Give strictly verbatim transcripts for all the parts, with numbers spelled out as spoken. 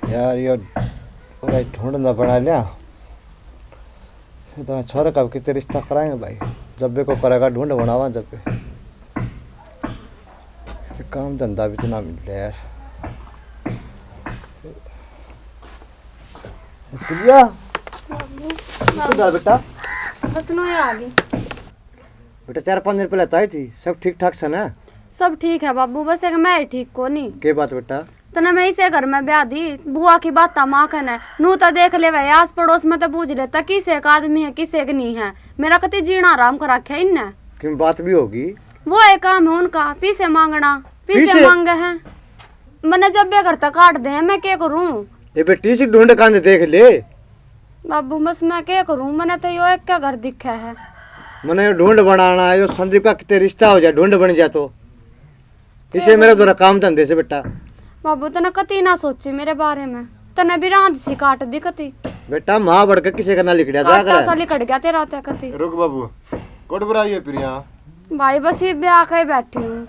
यार, यो पूरा ढूंढ ना बना लिया। ये तो छोरे का कितने रिश्ता कराएंगे भाई, जब भी को करेगा ढूंढ बनावा जब भी। तो काम धंधा भी तो ना मिलता यार। प्रिया, बाबू, किधर बेटा? बस नू आ गई। बेटा, चार पाँच दिन पहले तो आई थी, सब ठीक ठाक से ना? सब ठीक है बाबू, बस एक मैं ही ठीक को नहीं। के बात बेटा? तने मैं इसे घर में ब्याह दी, बुआ की बात माँ कने। नू तो देख ले भाई, आस पड़ोस में तो बूझ लेता किसे एक आदमी है, किसे एक नहीं है। मेरा कति जीना आराम कर रखा है इनने। किम बात भी होगी? वो एक काम है उनका, पीसे मांगना। पीसे पीसे? मांगे हैं। मने जब भी घर तक काट दे, मैं क्या करूं? ये बेटी सी ढूंढ कांद देख ले। बाबू, बस मैं क्या करूं, मने तो यो एक का घर दिखा है। मने यो ढूंढ बनाना है, यो संदीप का कितने रिश्ता हो जाए, ढूंढ बन जा तो। इसे मेरा जरा काम धंधे से बेटा। बाबू, तने कती ना सोची मेरे बारे में, तने भी रांध सी काट दी कती। बेटा, माँ बढ़ के किसे का ना लिकड़िया जा काटा करे। सा लिकड़ गया तेरा ते कती। रुक बाबू, कोट बुराई है प्रिया? भाई, बस ये ब्याह के बैठी हूँ।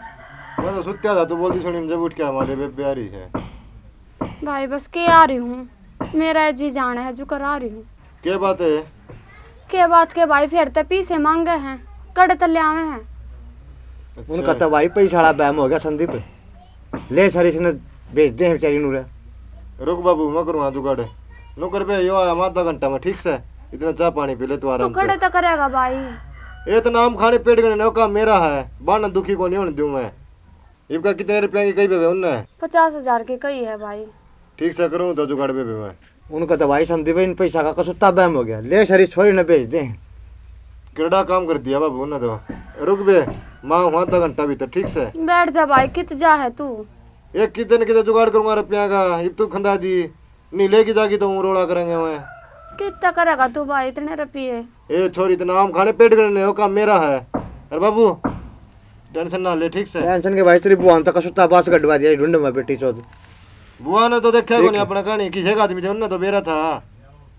मैं तो सुत्या था, तू बोलती सुनी, जब उठ के हमारे बे-, ब्याह रही है। भाई, बस के आ रही हूँ, मेरा जी जान है जो करा रही हूँ। के बात है? के बात के भाई, फिर ते पीसे मांगे हैं, कड़े ते ले आवे हैं। अच्छा। उनका तो भाई पैसा वाला बहम हो गया संदीप, ले सर इसने भेज दे बेचारी नू रे। रुक बाबू, मैं करूँ जुगाड़। नौकर बे, यो आया मैं आधा घंटा में, ठीक से? इतना चाय पानी पी ले तू तू आराम खड़े से। तो करेगा भाई। ये तो नाम खाने पेट गणे का मेरा है, बाण दुखी को नहीं होने दूं मैं। इबका कितने रुपया की कही बेबे उनने? पचास हजार की कही है भाई। ठीक से करूँ तो जुगाड़ बेबे मैं। उनका तो भाई संदीप इन पैसा का कसुत्ता बहम हो गया, ले सर इस छोरी ने भेज दे। किरड़ा काम कर दिया बाबू उनने तो। रुक बे, मैं हूँ आधा घंटा भीतर, ठीक से? बैठ जा भाई, कित जा है तू? एक कित दिन कित जुगाड़ करूंगा रुपया का, इब तू खंदा दी, नहीं लेके जागी तो हूँ रोला करेंगे मैं। कितना करेगा तू भाई इतने रुपये? ए छोरी, इतना आम खाने पेट गणे हो काम मेरा है। अरे बाबू, टेंशन ना ले, ठीक से? टेंशन के भाई, तेरी बुआ ने तो कसुत्ता बास गडवा दिया, ढूंढ में बेटी चोद। बुआ ने तो देखा ठीक कोनी है। अपना कहानी, किसी का आदमी थे, उनने तो बेरा था।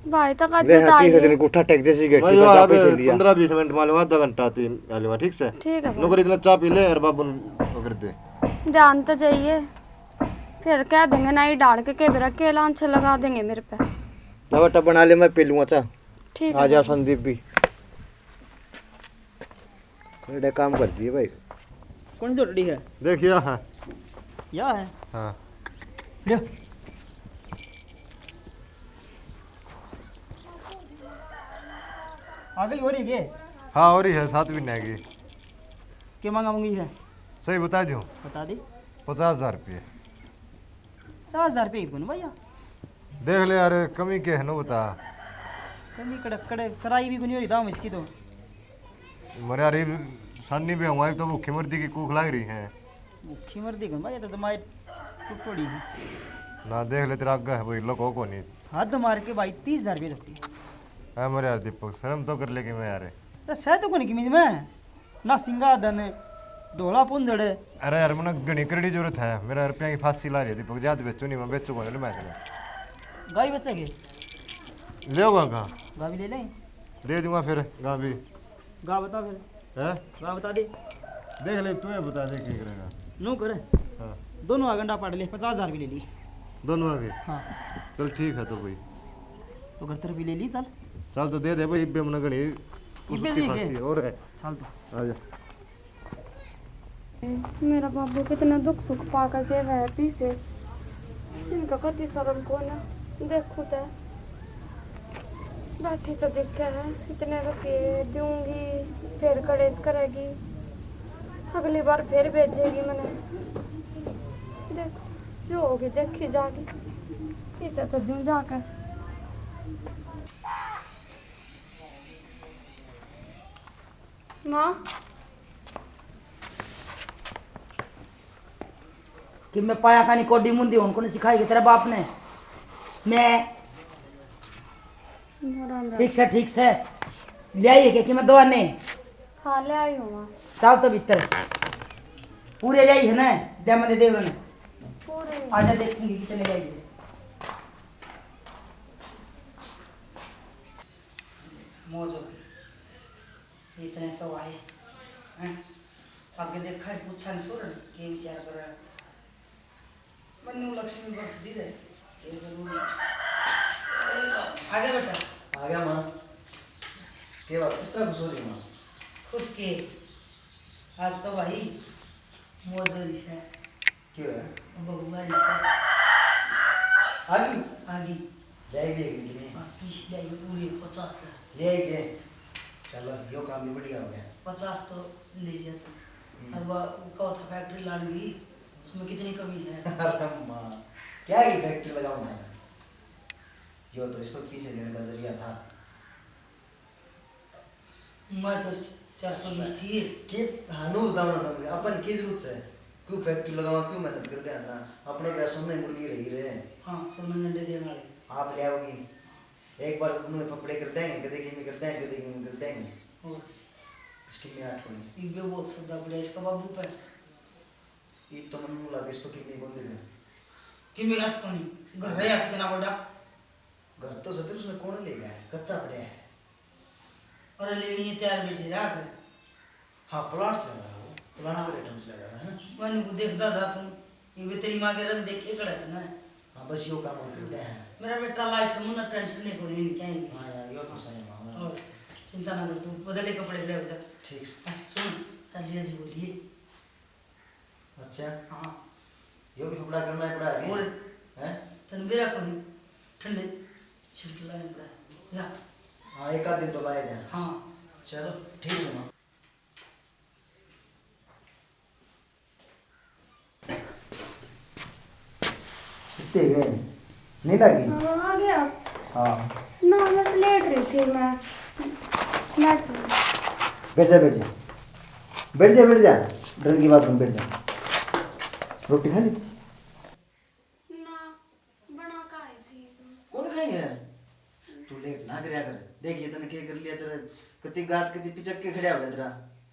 भाई तो का ले, हाँ, जता तीसरे ये। दिन गुट्ठा टेक देसी गेट भाई, की, बस वाह, आप ही से अबे लिया। पन्द्रह बीस मिनट मान लो, आधा घंटा तीन आ लेवा, ठीक से? ठीक है भाई। नौकर इतना चाय पी ले, अरे बाबू ने कर दे। ध्यान तो जाइए, फिर कह देंगे ना, ये डाल के के बेरा के लांच लगा देंगे मेरे पे। ला बेटा, बना ले, मैं पी लूंगा चाय। ठीक है आ जा भाई। संदीप भी। खड़े काम कर दिए भाई। कौन सी झोटड़ी है? देख, या है। या है? हाँ। ले। आ गई हो रही के? हाँ, हो रही है, सात महीने की। के मांगा मंगी है? सही बता दो। बता दी। पचास हजार रुपये। पचास हजार रुपये की तो कोनी भैया। देख ले यार, कमी के है नो बता। कमी कड़क कड़क चराई भी कोनी हो रही दाम इसकी तो। मरे यार, ये सानी भी हमारी तो भूखी मर्दी की कूख लाग रही है। भूखी मर्दी कौन भाई, ये तो तुम्हारी टुटोड़ी है। ना देख ले, तेरा आगे है भाई, लको कोनी। हद मार के भाई, तीस हजार रुपये छुट्टी। ए मरे यार दीपक, शर्म तो कर ले कि मैं यार। अरे सह तो कोनी किमी में। ना सिंगा धन, धोला पुंजड़। अरे यार, मने घणी करड़ी जरूरत है। मेरा रुपया की फांसी ला रही है दीपक, जा तो बेचू नहीं, मैं बेचू कोनी, ले मैं चले। गाय बेचेगे? ले आओगा गा। गा भी ले लें। दे दूंगा फिर गा भी। गा बता फिर। हैं? गा बता दे। देख ले, तू ही बता दे, क्या करेगा? नू करे। हाँ। दोनों आ गंडा पाड़ ले, पचास हजार भी ले ली। दोनों आ गए? हाँ। चल ठीक है तो भाई। तो घर तरफ भी ले ली, चल। चल तो दे दे भाई, इब्बे मने घणी इब्बे उसकी नहीं फांसी गए? और है। चल तो। आ जा। मेरा बाबू कितना दुख सुख पाकर देवे है पीसे। इनका कति शर्म को ना। देखू तो बैठी तो देखे है, इतने रुपये दूंगी, फिर कलेश करेगी, अगली बार फिर भेजेगी मने। देखो जो होगी देखी जागी, इसे तो दूं जाकर। माँ। कि मैं पाया कानी कोडी मुंदी होन कोनी सिखाई कि तेरे बाप ने? मैं। राम राम। ठीक से, ठीक से। ले आई है के कि मैं दवा ने? हाँ, ले आई हूँ माँ। चल तो भीतर। पूरे ले आई है ना? दे मने देव ने। पूरे। आजा देखूंगी कितने ले आई है। मौज हो गई। इतने तो आए हैं। अब के देखा, पूछा नहीं सुर, के विचार कर रहा है। मन्नू लक्ष्मी बरस दी रहे। ये जरूर। आ गया बेटा। आ गया माँ। के बात, किस तरह खुश हो रही माँ? खुश के? आज तो भाई मौज हो रही है। क्यों है? बहू आ रही है। आ गई? आ गई। ले आई भी है कि नहीं? हाँ, पीस ले आई पूरे पचास है। ले आई के? चलो, यो काम भी बढ़िया हो गया। पचास तो ले जा तू। हम्म। और वो कहो था फैक्ट्री लान की, उसमें कितनी कमी है? अरे माँ, क्या ही फैक्ट्री लगाऊंगा मैं? यो तो इसको पीछे लेने का जरिया था। मैं तो चार सौ बीस थी। के, हाँ, नु बताओ ना तुम, अपन की जरूरत है? क्यों फैक्ट्री लगावा, क्यों मेहनत कर दे ना? अपने क्या सोने मुर्गी रही रे? हाँ, सोने अंडे देने वाले। आप ले आओगी, एक बार उन्होंने पपड़े कर देंगे, कदे किमी कर देंगे, कदे किमी कर देंगे। और? इसकी मैं आठ कोनी। इबे बहुत सौदा पड़ा इसका बाबू पे। ईब तो मन्नू लागे, इस पर किमी कौन देगा? किमी का तो कोनी, घर रहा कितना बड़ा। घर तो सतीश उसने कौन लेगा, कच्चा पड़ा है। अरे लेनी है, तैयार बैठे रहा कर। हाँ, प्लाट चला रहा वो, पुराना रेट में चला रहा है ना। मैंने को देखता था तू, ये भी तेरी माँ के रंग देखे कड़क ना। हाँ, बस यो काम और करते हैं। मेरा बेटा लायक समझ ना, टेंशन नहीं कोनी, नहीं क्या ही। हाँ यार, यो तो सही है मामा। और चिंता ना कर तू, बदले कपड़े ले जा। ठीक से। हाँ, सुन, राजी राजी बोलिए। अच्छा। हाँ। यो भी कपड़ा करना है, पड़ा है। और? हैं? तन मेरा कोनी, ठंडे छिपट लाने पड़ा है। जा। हाँ, एक आध दिन तो लाए जा। हाँ। चलो, ठीक है माँ। कितने गए? नींद आ गई? हाँ, आ गया। हाँ। ना, बस लेट रही थी मैं। बैठ जा। बैठ जा, बैठ जा। बैठ जा, बैठ जा। डर की बात नहीं, बैठ जा। रोटी खा ली? ना, बना के आई थी। कौन खाई है? तू लेट ना करया कर। देख, ये तने के कर लिया तेरा, कति गात, कति पिचक के खड़ा हो गया तेरा,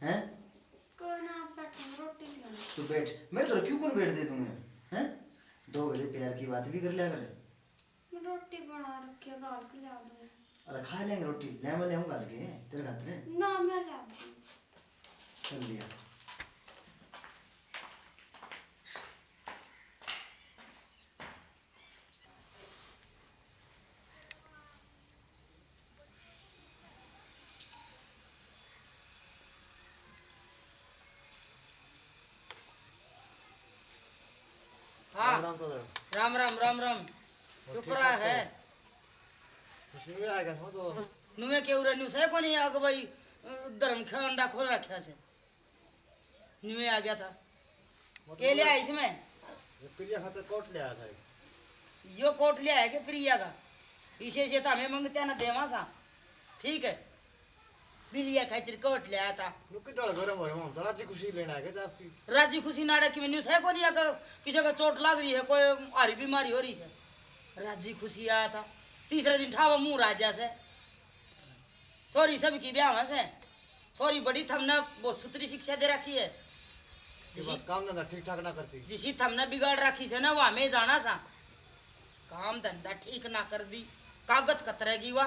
हैं? कोई ना, आप बैठो, मैं रोटी नहीं बनाई। तू बैठ, मेरे तो क्यों कौन बैठ दे तुम्हें, हैं? दो घड़ी प्यार की बात भी कर लिया कर। मैं रोटी बना रखी है, घाल के ला दूँ। अरे खा लेंगे रोटी, ले मैं ले आऊँ घाल के, तेरे खातिर। ना, मैं ले आती हूँ। चल लिया। हाँ। राम राम brother। राम राम, राम राम। और क्यों ठीक करा ठाक है? हो? कुछ नहीं आएगा था तो। नुए के उरे न्यू से कोनी अगुवाई, अ, धर्म का अंडा खोल रखा से। न्यूए आ गया था। मतलब के ले आया इसमें? ये पिलिया खातर कोट ले आया था एक। यो कोट ले आया के प्रिया का? इसे से तो हमें मंगते ना देवा सा। ठीक है। पिलिया खातिर कोट ले आया था। नु कितना गरम हो रहा है, राजी खुशी लेना है क्या आपकी? राजी खुशी नाड़ा की मैंने सह को नहीं अगर किसी का चोट लग रही है, कोई हारी बीमारी हो रही है। राजी खुशी आया था। तीसरे दिन ठावा मुंह राजा से। छोरी सबकी ब्याह में से। छोरी बड़ी, थमने बहुत सुथरी शिक्षा दे रखी है। ये जिसी, बात काम धंधा ठीक ठाक ना करती। जिसी थमने बिगाड़ रखी से ना, वो हमें जाना सा। काम धंधा ठीक ना कर दी, कागज कतरेगी वा,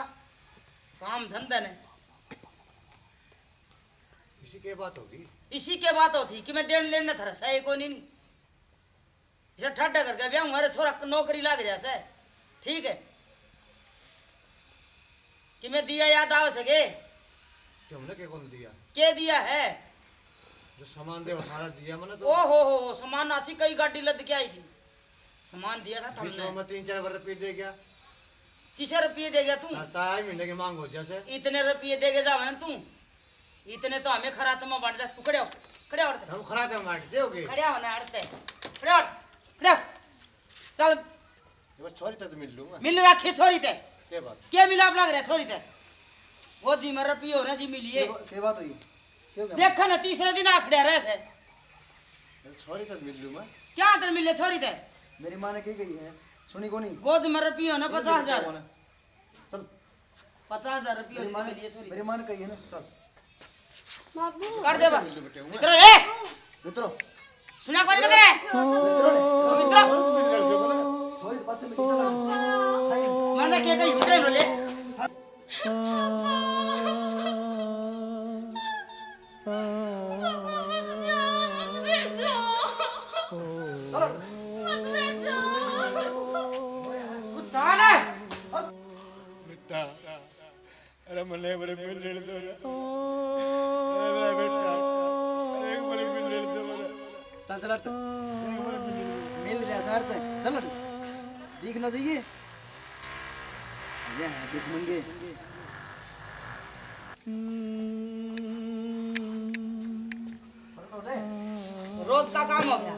काम धंधा ने। इसी के बात होगी। इसी के बात होती कि मैं देन लेन ने थरा सही कोनी नी। इसे ठाडा करके ब्याह हमारे छोरा नौकरी लाग रहा से, ठीक है। कि मैं दिया याद आ सके? कि हमने के कौन दिया? के दिया है? जो सामान दे वो सारा दिया मैंने तो। ओ हो हो हो, सामान अच्छी कई गाड़ी लद के आई थी, सामान दिया था बीच थमने। में मैं तीन चार बार रुपये दे गया। किसे रुपये दे गया तू? हाँ, ताई महीने की मांग हो जैसे। इतने रुपये दे के जावे ना तू, इतने तो हमें खरातमा बांट दे। तू खड़े हो, खड़े हो उठ। हम खरातमा बांट दोगे? खड़े हो ना, अड़ते। खड़े हो, खड़े हो। चल। ये बस छोरी तक मिल लूंगा। मिल रखी छोरी ते। के बात? के मिलाप लग रहा छोरी ते? वो जी मर पियो ना जी मिलिए। के बा-, के बात हुई? क्यों क्या? देखा ना, तीसरे दिन आ खड़े रहे थे। छोरी तक मिल लूंगा। क्या तर मिले छोरी ते? मेरी माँ ने की गई है, सुनी कोनी? गोद में रुपये हो ना पचास हजार। चल। पचास हजार रुपये मेरी माँ ने, के लिए, sorry। मेरी माँ ने कही है ना, चल। बाबू। कर दे बा। मिल लूं बेटे, हूँ। इधर ए। इधर। सुना कोनी किधर है? इधर। इधर। Sorry, पाछे में इधर आ। मैंने क्या कही, इधर ले। चलो। मने एक बार मिल लेने दो ना। अरे मेरा बेटा, अरे एक बार मिल लेने दो मेरा। चल, चल, हट। एक बार मिल लेने दो। मिल रहा है, हट। चल, हट। दिख ना जाइए। ये है, दिख मंगे। रोज का काम हो गया।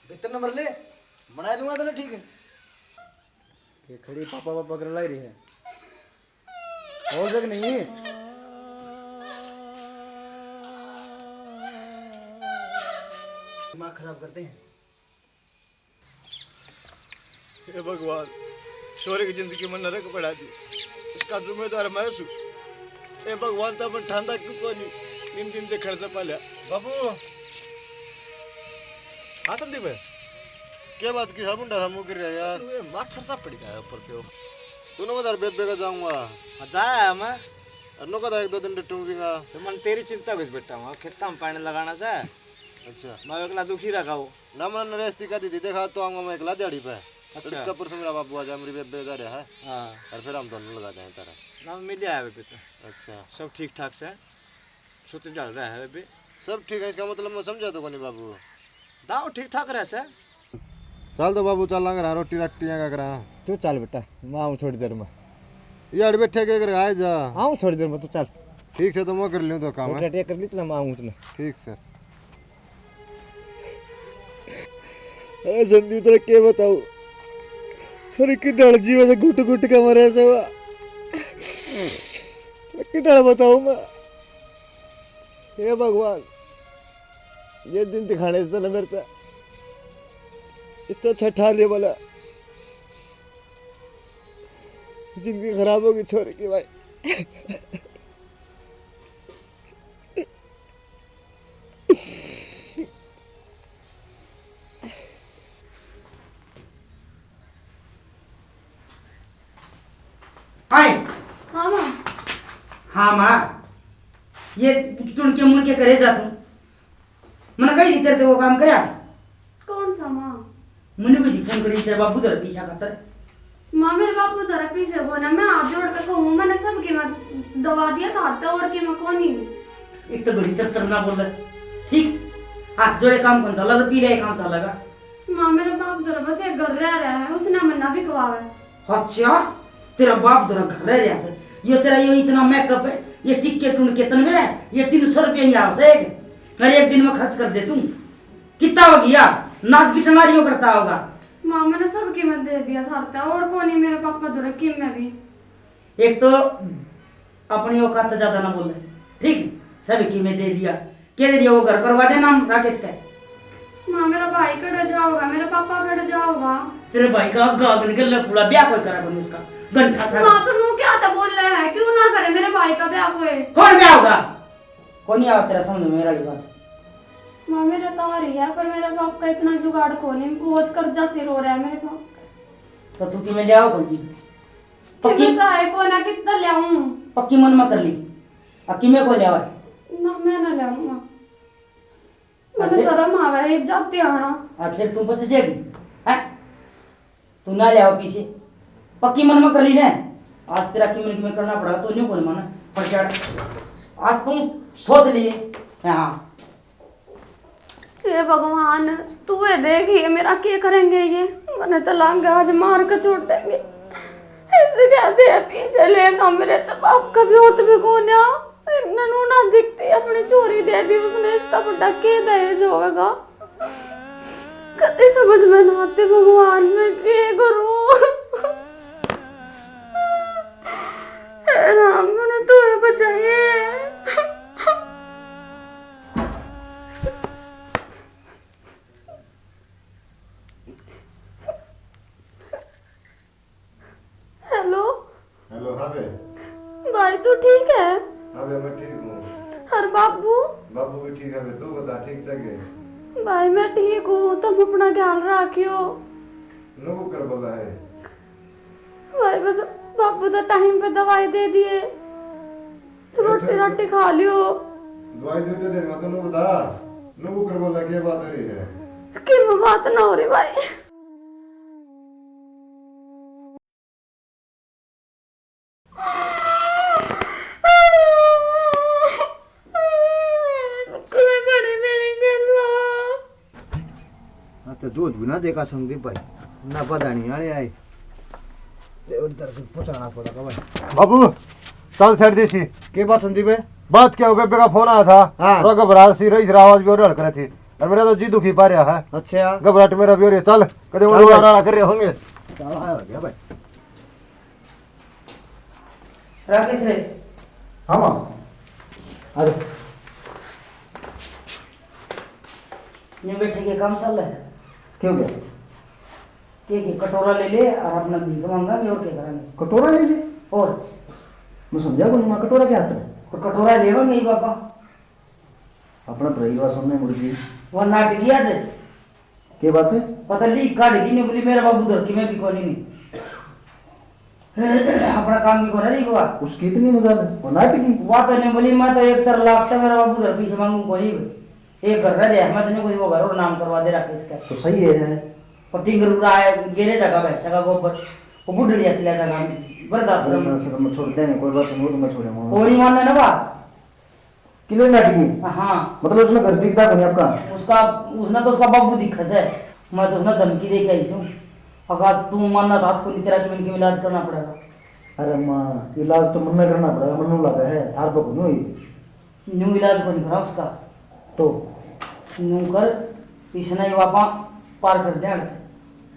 भीतर नंबर ले, बना दूंगा तने ठीक। ये खड़ी पापा पापा करने लग रही है। हो सक नहीं। दिमाग खराब करते हैं। हे भगवान, छोरे की जिंदगी में नरक बढ़ा दी, इसका जिम्मेदार मैं सू। हे भगवान, तो अपन ठांदा क्यों कोनी इन दिन देखण से पहले? बाबू। हाँ संदीप, क्या बात की सा मुंडा सा मुंह कर रहा है यार? तू ये माछर सा पड़ गया ऊपर पे। तू नो कदा बेबे का जाऊंगा। हाँ, जाया है मैं। और नो कदा एक दो दिन डटूंगा। तो मन तेरी चिंता कुछ बैठा हूँ, खेता में पानी लगाना से। अच्छा। मैं एकला दुखी रखा हूँ। ना, मैंने नरेश ती कह दी थी, देखा तो आऊंगा मैं एकला दिहाड़ी पे। अच्छा। तड़का परसों मेरा बाबू आ जा, मेरी बेबे जा रहा है। हाँ। और फिर हम दोनों लगा जाए तारा। ना, मिल जाए बेबे तो। अच्छा। सब ठीक ठाक से। सुत जल रहा है बेबे। सब ठीक है, इसका मतलब मैं समझा तो कोनी बाबू। दाव ठीक ठाक रह से। चल तो बाबू, चल लंग रहा, रोटी राटी का करा। तू चल बेटा, मैं आऊँ थोड़ी देर में। ये अड़ बैठे के कर आए जा। आऊँ थोड़ी देर में, तू चल। ठीक से, तो मैं कर लूँ तो काम रोटी है। राटी कर ली, तो मैं आऊँ उतने। ठीक सर। अरे संदीप, तेरा के बताऊं, छोरी की ढाल जीवे से घुट घुट के मरे से वा। की ढाल बताऊं मैं? हे भगवान, ये दिन दिखाने से ना मेरे पे इतना अच्छा ठा लिया वाला। जिंदगी खराब होगी छोरी की भाई। हाय। हाँ माँ। हाँ माँ, ये टुणके मुणके करे जा तू। मैंने कही थी तेरे ते वो काम करया। कौन सा माँ? मैंने भी फोन करी तेरे बाबू धर पीछा खातर। माँ, मेरे बापू धर पीछे को ना, मैं हाथ जोड़ के कहूँ, मैंने सब के मैं दवा दिया था, तो और के मैं कोनी। एक तो घड़ी तर तर ना बोले, ठीक? हाथ जोड़े काम कौन चाला, पी ले काम चालेगा। माँ, मेरा बाप धर बस एक घर रह रहा है, उसने मन्ना भी खवावे। अच्छा, तेरा बाप धर घर रह रहा है, ये तेरा ये इतना मेकअप है, ये टिक्के टुणके तन में है, ये तीन सौ रुपये ही आवश्यक है, अरे एक दिन में खर्च कर दे तू। कितना हो गया? नाच की टंगारियों करता होगा। माँ, मैंने सब कीमत दे दिया था, और कोनी मेरे पापा धोरे कीमे भी। एक तो अपनी औकात से ज्यादा ना बोले, ठीक? सब कीमे दे दिया। क्या दे दिया? वो घर करवा दे नाम राकेश का। माँ, मेरा भाई कड़े जाओगा, मेरा पापा कड़े जाओगा। तेरे भाई का गाग निकल ले पूरा, ब्याह कोई करा कोनी उसका। घंटा सा। माँ, तो नू क्या था बोल रहा है, क्यों ना करे मेरे भाई का ब्याह कोई? कौन ब्याह होगा? कोनी आवा तेरा समझ में मेरा भी बात। माँ, मेरा तो आ रही है, पर मेरा बाप का इतना जुगाड़ कोनी, बहुत कर्जा से रो रहा है मेरे बाप का। तो तू किमें ले आओ कोनी? पक्की किमें सा है कोना, कितना ले आऊं? पक्की मन में कर ली। आ किमें को ले आवे? ना, मैं ना ले आऊं माँ। आ मैंने फिर? शर्म आवे है, एक जाते आना। आ फिर तू बच जाएगी, हैं? तू ना ले आओ पीछे। पक्की मन में कर ली ना। आज तेरा किमें किमें करना पड़ेगा, तू न्यू बोल माना। पर चढ़। आज तू सोच लिए। हाँ। हे भगवान, तू ये देख, ये मेरा के करेंगे, ये मने तो लांगे आज मार के छोड़ेंगे। ऐसे कहते हैं पीछे लेगा मेरे, तो बाप का भी होत भी कोन्या। इन्हें नू ना दिखती, अपनी छोरी दे दी उसने, इसका बड़ा के दहेज होगा। कदे समझ में ना आते भगवान, मैं के करूं? हे राम, मैंने तो ये बचाइए। हेलो। हेलो, हाँ बे। भाई, तू ठीक है? हाँ बे, मैं ठीक हूँ। और बाबू? बाबू भी ठीक है बे, तू बता, ठीक से के? भाई, मैं ठीक हूँ, तुम अपना ख्याल रखियो। नुकु कर बोला है। भाई, बस बाबू तो टाइम पे दवाई दे दिए, रोटी राटी खा लियो। दवाई दे दे, मैं तो नु बता, नुकु कर बोला, के बात हो रही है? कि वो बात ना हो रही भाई। हाँ, तो दूध भी ना देखा संदीप भाई, ना पता नहीं आले आए। ले, उधर से पहुंचाना पड़ेगा भाई। बाबू, चल सर दी सी। के बात संदीप है? बात क्या हो, बेबे का फोन आया था। हाँ। और घबरा सी रही, आवाज भी और हड़क रही थी। और मेरा तो जी दुखी पा रहा है। अच्छा। घबराहट मेरा भी हो रही है। चल, कदे वो चल भाई। राड़ा कर रहे होंगे। चल, आया हो गया भाई। राकेश रे। हाँ माँ। आ जा। न्यू बैठे के काम चल रहा है। क्यों गया? के, के कटोरा ले ले और अपना भीख मांगांगे और क्या करांगे? कटोरा ले ले? और? मैं समझा को नहीं, मैं कटोरा क्या हाथ में? और कटोरा लेवांगे ही बापा। अपना परिवार सामने मुड़ गई। वो नाटकी आज। के बात है? पता नहीं काढ़ की नहीं बोली, मेरा बाबू धरती में भी कोनी नहीं। अपना काम की कोना रही हुआ। उसकी इतनी मजाल है, वो नाटकी। वा तो नहीं बोली, मैं तो एक तर लाख तो मेरा बाबू धरती से मांगू कोनी। एक घर रह रहा, मैं तो नहीं कोई वो घर और नाम करवा दे रहा किसका। तो सही है। और टिंगर उड़ा है, गेरे जगह बैठ सका गोबर। वो बुढ़ड़िया चला जगह वृद्धाश्रम। वृद्धाश्रम में छोड़ देंगे, कोई बात नहीं, वो तो मैं छोड़ूंगा। और नहीं मानना ना बात। किले नाटकी? हाँ। मतलब उसमें घर दिखता कोनी आपका? उसका, उसने तो उसका बाबू दिखा से। मैं तो उसने धमकी दे के आई सूं। अगर तू मानना तो हाथ को नहीं, तेरा जमीन के इलाज करना पड़ेगा। अरे माँ, इलाज तो मन्ने करना पड़ेगा, मन्नू लगा है, थार पे कोनी हुई। न्यू इलाज कोनी करा उसका। तो? न्यू कर, इसने ही वापा पार कर दे।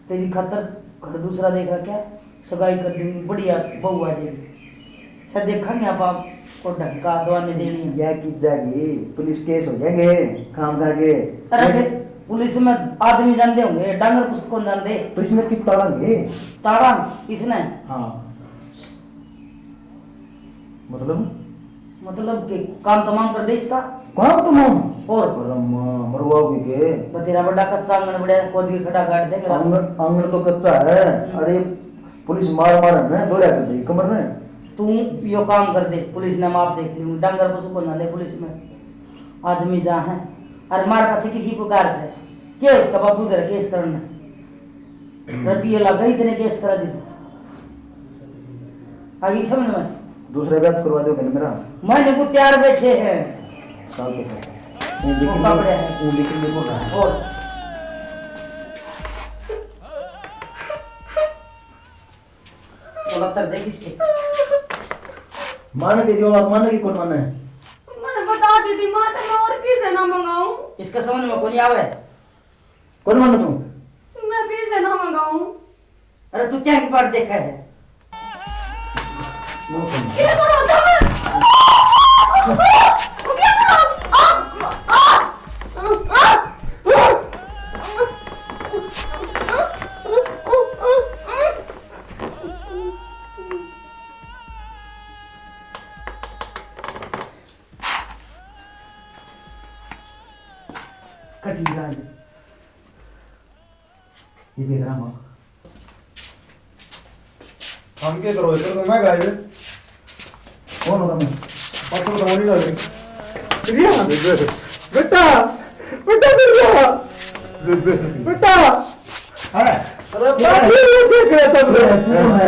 तेरी खातर घर दूसरा देख रखा है, सगाई कर दूंगी, बढ़िया बहू आ जाएगी। सर देखेंगे आप, आपको ढंग का दवाने देनी है। या की जाएगी, पुलिस केस हो जाएंगे, काम खा के। अरे केस फिर पुलिस में आदमी जाते होंगे, डांगर पुस्त कौन जानते? तो इसमें कितना ताड़ांगे? ताड़ा इसने? हाँ। मतलब? मतलब के काम तमाम कर दे इसका? काम तमाम? और? अरे माँ, मरवाओगे के? बतेरा बड़ा कच्चा आंगन, बड़ा खोद के खड़ा काट देंगे। आंगन, आंगन तो कच्चा है। हम्म। अरे, पुलिस मार मार ने दोहरा कर देगी कमर ने। तू यो काम कर दे, पुलिस ने माप देख ली, डांगर पशु को ना ले पुलिस में। आदमी जा है, अरे मार पाछे किसी प्रकार से, के उसका बाबू धर केस करना। रतिये लगा इतने केस करा जी। आ गई समझ में? दूसरा ब्याह करवा दो मैंने मेरा। मैंने वो तैयार बैठे हैं। चल तो फिर। वो वो लेकिन पकड़े हैं। वो लेकिन देखो ना। और बोला तर दे किसके? माने के जो आप माने की कौन माने? मैंने बता दी थी माँ, तो मैं और किसे ना मंगाऊं। इसका समझ में कोनी आवे। कौन माने तू? मैं भी से ना मंगाऊं। अरे तू क्या की बाट देखा है? क्या करो जब? क्या करो? आ, आ, आ, आ। कटी राज। ये देख रहा माँ। हम के करो इधर तो मैं गायब। कौन हो तुम? पत्थर तो नहीं लगे। प्रिया, बेटा, बेटा प्रिया, बेटा। अरे, अरे बाप रे, ये देख रहा था मैं। कौन है?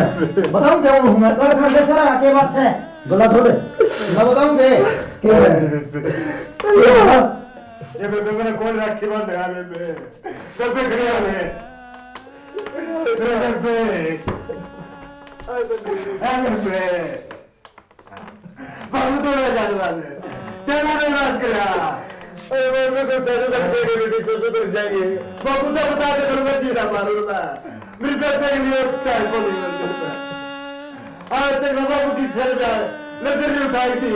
बताऊं क्या हूँ मैं? कर छोड़ दे सारा, के बात से? गला छोड़। मैं बताऊं के? के है? प्रिया। ये बेबे मैंने कौन राखी बांध लगा बेबे। बेबे खड़ी हो गए। बेबे। बेबे। बाबू तो मेरा जाने वाले। तेरा तो इलाज करा। अरे मैं तो सोचा जो तक जाएंगे, बेटी, तो तो जाएंगे। बाबू तो बता दे, तो मैं जीना मारूंगा। मेरी बेबे के लिए टाइम पर नहीं करता। आज तक ना बाबू की सर पे नजर नहीं उठाई थी।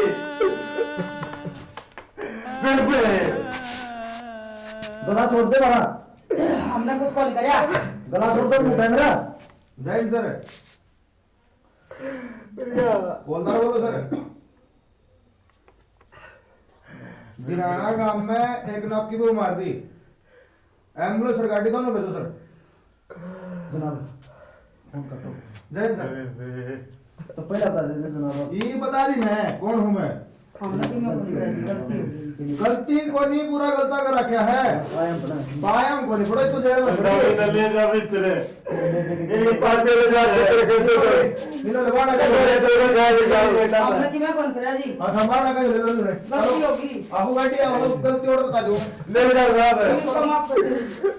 बेबे। गला छोड़ दे मारा। हमने कुछ कॉल करया। गला छोड़ दे, मुंह है मेरा। जय हिंद सर। प्रिया। बोलदार बोलो सर। दिराना गांव में एक नाप की बहू मार दी। एम्बुलेंस और गाड़ी दोनों भेजो सर। जनाब, फोन काटो। जय हिंद सर। तो पहला बता देते जनाब। ये बता दी मैं, कौन हूँ मैं? खाना भी मैं बंद कर दी, गलती हो गई। गलती को नहीं, पूरा गलता कर रखा है। बायां को नहीं, बड़े तो जेल में पड़े। ले जा भीतर। इनके पास ले जा, भीतर के दो। इन्होंने बाड़ा का ले जा, ले जा, ले जा, ले जा। आपने किमें कौन करा जी? हाँ, हम बाड़ा का ले लो, ले। गलती होगी। आपको गाड़ी आओ, गलती और बता दो। ले जा, जा, जा। इनको माफ कर दो।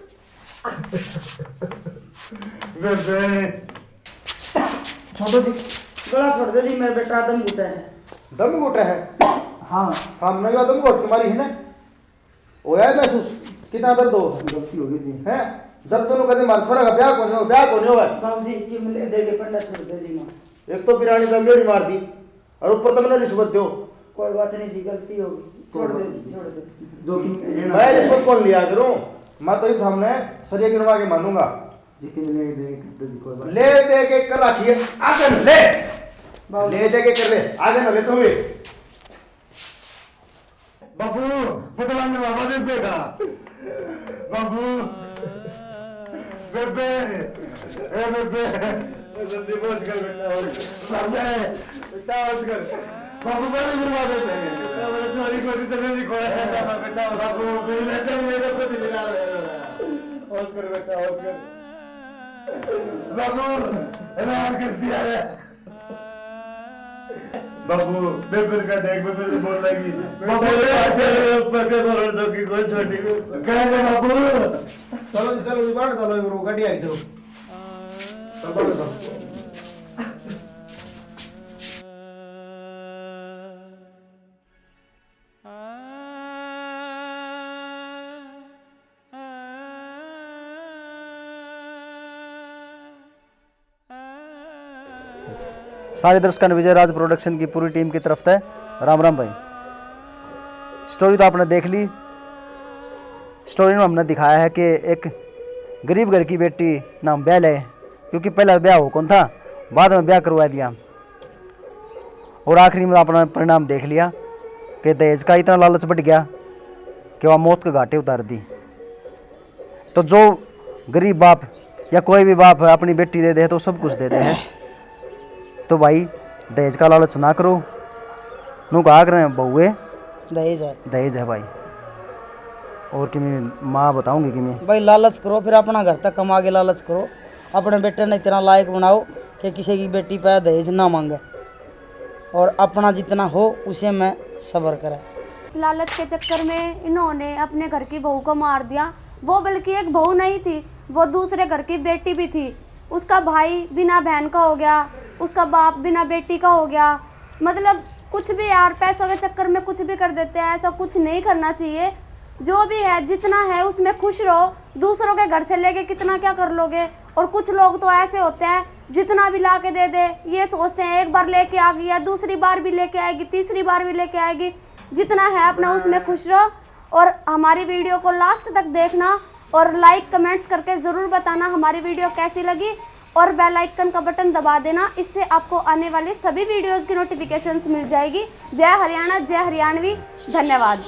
बेबे। छोड़ो जी। गला छोड़ दो जी, मेरा बेटा दम घुटा है। दम घुटा है? हाँ। हमने भी दम घुट मारी है ना। होया है महसूस? कितना दर्द हो? गलती हो गई जी। हैं? जब दोनों कहते मारे छोरा का ब्याह कोनी हो, ब्याह कोनी हो है। बाबू जी, किमें ले दे के पंडा छोड़ दो जी माँ। एक तो पिरानी का मेड़ी मार दी और ऊपर तुमने रिश्वत दो। कोई बात नहीं जी, गलती हो गई, छोड़ दो जी, छोड़ दो। जो कि मैं रिश्वत कौन लिया करूं? मैं तो ये सामने सरिया गिनवा के मानूंगा। जी, किमें ले दे के कर दो जी, कोई बात ले दे के कर रखी है, आगे न ले। बाबू। ले दे के कर ले, आगे न ले तू भी। बाबू, बदला में बाबा बेबे का। बाबू, बेबे, ए बेबे। जल्दी पहुंच कर बेटा, पहुंच कर। बेटा, बेटा, पहुंच कर। बाबू, मैं भी बुलवा देते हैं। बेटा, मैंने चोरी को भी तो नहीं खोया है, बेटा, बेटा, बाबू, मेरी बेटा, मेरे को तो दिला रहे हो। पहुंच कर बेटा, पहुंच कर। बाबू, राज कर दिया रे। बाबू, बेबे का देख, बेबे से बोल लगी। बाबू, बेबे, बेबे, बेबे बोल दो कि कोई छोटी बेबे। कह दे बाबू। चलो जी, चलो जी, बाहर चलो, ये गाड़ी आई दो। चलो, बाहर चलो। सारे दर्शकों ने विजय राज प्रोडक्शन की पूरी टीम की तरफ से राम राम भाई। स्टोरी तो आपने देख ली। स्टोरी में हमने दिखाया है कि एक गरीब घर की बेटी नाम ब्याह ले, क्योंकि पहला ब्याह हो कौन था, बाद में ब्याह करवा दिया। और आखिरी में आपने परिणाम देख लिया कि दहेज का इतना लालच बढ़ गया कि वह मौत के घाटे उतार दी। तो जो गरीब बाप या कोई भी बाप है, अपनी बेटी दे दे तो सब कुछ दे दे है। तो भाई, दहेज का लालच ना करो। नू कहा करें बहुए, दहेज है। दहेज है भाई। और किमें माँ बताऊंगी किमें। भाई, लालच करो, फिर अपना घर तक कमा के लालच करो। अपने बेटे ने इतना लायक बनाओ कि किसी की बेटी पे दहेज ना मांगे और अपना जितना हो उसे में सब्र करे। इस लालच के चक्कर में इन्होंने अपने घर की बहू को मार दिया। वो बल्कि एक बहू नहीं थी, वो दूसरे घर की बेटी भी थी। उसका भाई बिना बहन का हो गया, उसका बाप बिना बेटी का हो गया। मतलब, कुछ भी यार, पैसों के चक्कर में कुछ भी कर देते हैं, ऐसा कुछ नहीं करना चाहिए। जो भी है, जितना है, उसमें खुश रहो। दूसरों के घर से लेके कितना क्या कर लोगे? और कुछ लोग तो ऐसे होते हैं, जितना भी ला के दे दे, ये सोचते हैं एक बार लेके आ गई है, दूसरी बार भी लेके आएगी, तीसरी बार भी लेके आएगी। जितना है अपना, उसमें खुश रहो। और हमारी वीडियो को लास्ट तक देखना और लाइक कमेंट्स करके ज़रूर बताना हमारी वीडियो कैसी लगी, और बेल आइकन का बटन दबा देना, इससे आपको आने वाली सभी वीडियोज़ की नोटिफिकेशंस मिल जाएगी। जय हरियाणा, जय हरियाणवी, धन्यवाद।